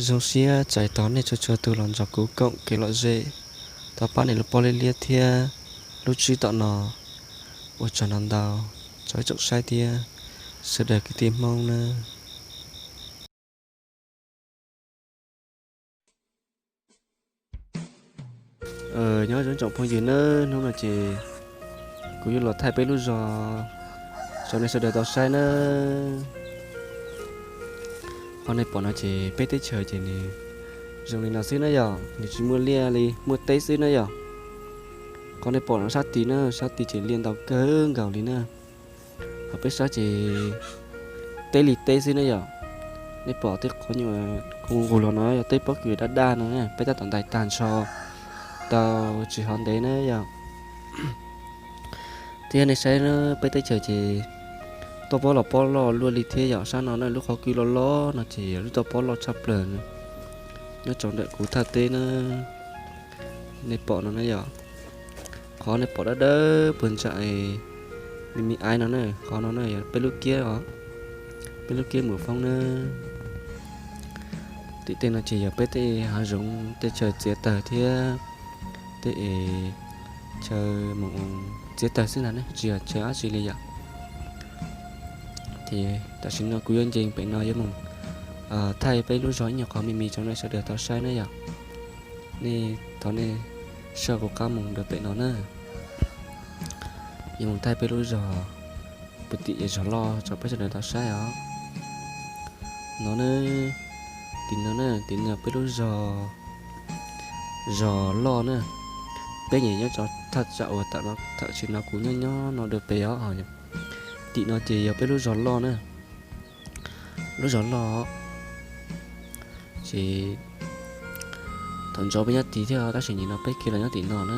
Zoo siab txais tos nej txhua txhua tus los nrog kuv koom kev lom zem, tau pab niam lub pob liab liab thiab lub tswb tom no. Ua tsaug ntau ntau, tsaug ib tsoom saib thiab sawv daws kwv tij Hmoob nawb. Nyob zoo tsoom phooj ywg nawb, hnub no ces kuv yuav los thaij peb lub zos rau nej sawv daws tau saib nawb. Qhov nej pom no ces peb teb chaws ces nws zoo li no xwb na yom, nws tsis muaj liaj li, muaj teb xwb na yom. Qhov nej pom no sab tid na, sab tid ces liaj ntau kawg nkaus li na. Ho peb sab ces teb li teb xwb na yom. Nej pom tej qhov nyuam qhuav nqus los no yog tej pob kws daj daj no, peb tab tom ntais tag nrho tau tsis hov ntev na yom. Thiab nej saib peb teb chaws ces toj pob los pob loj luaj li thiab yom. Sab no na lub qhov kwj loj loj no ces yog lub toj pob loj tshaj plaws nyob rau ntawm kuv thaj teb na. Nej pom no na yom, qhov nej pom dawb dawb puag ntsam me me aiv no na, qhov no na yog peb lub kiab os, peb lub kiab Mus Foob na. Tim tej no ces yog peb tej hav zoov tej chaw txiav tawg thiab tej es chaw mus txiav tawg xwb ntag ne, tsis yog chaw dab tsi li yom. Ces tam sim no kuv yuav nce pem no yuav mus thaij peb lub zos ib nyuag qhov me me rau nej sawv daws tau saib na yom. Nej thov nej soj kuv qab mus rau pem no na. Yuav mus thaij peb lub zos puag tim zos loj rau peb sawv daws tau saib os. No na, tim no na, tim no peb lub zos, zos loj na. Peb nyiam nyob rau thaj tsam uas tam no, tam sim no kuv nyob nyob no rau pem os. Tim no ces yog peb lub zos loj na, lub zos loj. Ces thaum ntxov peb nyob tid thiab tab sis nim no peb khiav los nyob tim no na.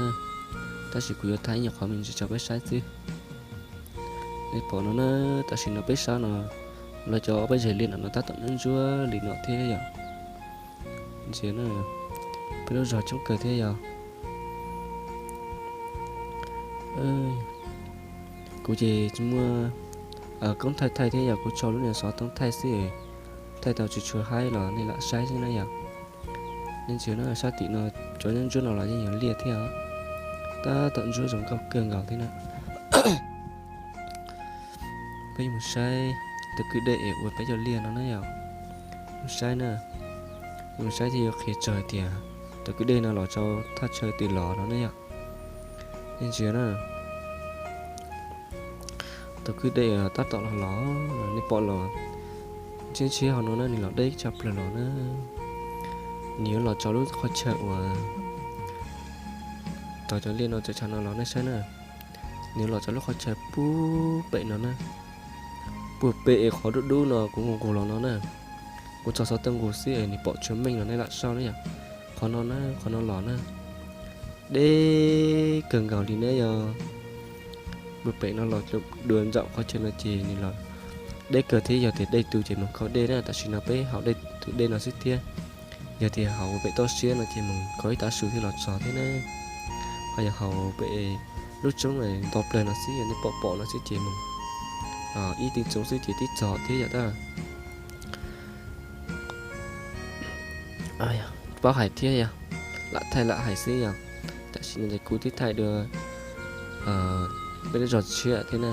Tab sis kuv yuav thaij ib nyuag qhov me ntsis rau peb saib xwb. Nej pom no na, tam sim no peb sab no, lawv cov ob peb zeg liaj no no tab tom ntsuab li no thiab yom. Ntsia na, peb lub zos coob kawg thiab yom. Kuv ces tsis muaj koob thaij thaij thiab yog kuv tso lub niag xov tooj thaij xwb, thaij tau tsis tshua haib los nej lam saib xwb na yom. Nej ntsia na, sab tim no cov ntsuab no los yeej yog liaj thiab os, tab tom ntsuab zoo nkauj kawg nkaus thiab na. Peb yuav mus saib tus kwj dej es ua peb cov liaj no na yom. Mus saib na, mus saib thiaj yuav qhia txog tias tus kwj dej no los rau thaj chaw twg los no na yom. Nej ntsia na, tus kwj dej tab tom los los, nej pom los ntshiab ntshiab hauv no na, nws los deb tshaj plaws los na. Nws yuav los rau lub qhov chaw uas tau cov liaj no txawm tshav no los nej saib na. Nws los rau lub qhov chaw puag pem no na, puag pem es qhov dub dub no kuv nqus nqus los no na. Kuv tso xov tooj nqus xwb es nws pom tsuag meej los nej lam saib na yom. Qhov no na, qhov no los na, deb kawg nkaus li na yom. Puag pem no los dua nraum qhov chaw no ces nws los deb kawg thiab, yog tias dej tu ces mus khaws dej na. Tam sim no peb haus dej, tus dej no xwb thiab. Yog tias haus pem toj siab no ces mus khaws ib tav su thiab los txog thiab na. Ho yog haus pem lub roob nto plaws no xwb, yog nej pom pom no xwb ces mus ib tee txoov xwb ces twb txog thiab yom tab. Paub hais thiab yog, lam thaij lam hais xwb yog. Tam sim no ces kuv twb thaij dua peb lub zos tshiab thiab na.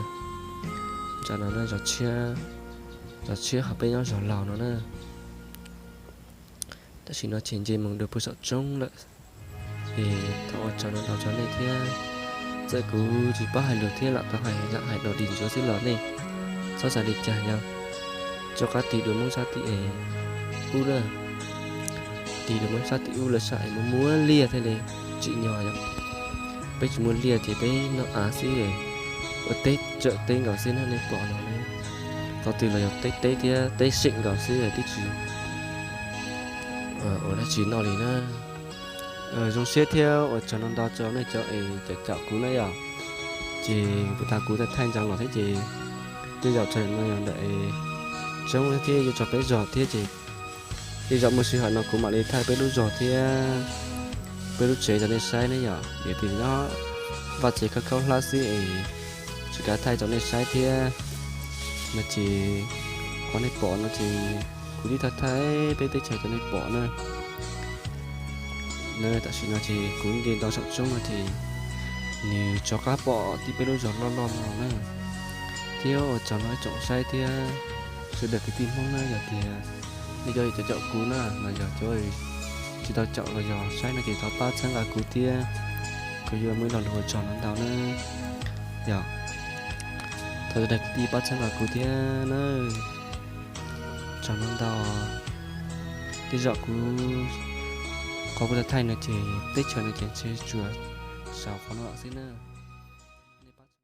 Zos no na, zos tshiab, zos tshiab ho peb nyob zos laug no na. Tam sim no ces nce mus dua puag saum roob lawm. Es thov ua tsaug ntau ntau rau nej thiab. Txawm kuv tsis paub hais lus thiab lam tau hais, lam hais dog dig ntsuav xwb los nej txhob xav li cas yog. Rov qab tig dua Hmoob sab tim ub na, tig dua Hmoob sab tim ub lawv sab es muaj muaj liaj thiaj li tsim nyog yom. Peb tsis muaj liaj ces peb noj av xwb, ua teb tsawm teb nkaus xwb na, nej pom no ne. Qhov twg los yog teb teb thiab teb seem nkaus xwb twb tsis ua dab tsi noj li na. Zoo siab thiab ua tsaug ntau ntau rau nej cov es caum caum kuv na yom. Ces puag ta kuv thaij ntsoov los thiab ces tej zaum thaum no yog ntawm es tseeb thiab yuav txog peb zos thiab ces tej zaum muaj sij hawm no kuv mam li thaij peb lub zos thiab. peb lub tsev rau nej saib ne yom. Vim tias nyob vaj tsev khaub khaub hlab xwb es tsis kav thaij rau nej saib thiab no ces qhov nej pom no ces kuv twb thaij thaij peb teb chaws rau nej pom na. Na tam sim no ces kuv nce ntau saum roob no ces nws rov qab pom tib peb lub zos loj loj no na. Thiab ua tsaug no ib tsoom saib thiab sawv daws kwv tij Hmoob na, yog tias nej cov caum kuv na los yog cov tsis tau caum los yog saib no ces thov pab txhawb nqa kuv thiab, kuv yuav muaj ib lo lus ua tsaug no ntau na. Yog, thov sawv daws kwv tij pab txhawb nqa kuv thiab na. Tsaug no ntau. Tej zaum kuv, qhov kuv thaij thaij no ces teb chaws no ces ntshe tsuas saum qhov no xwb na.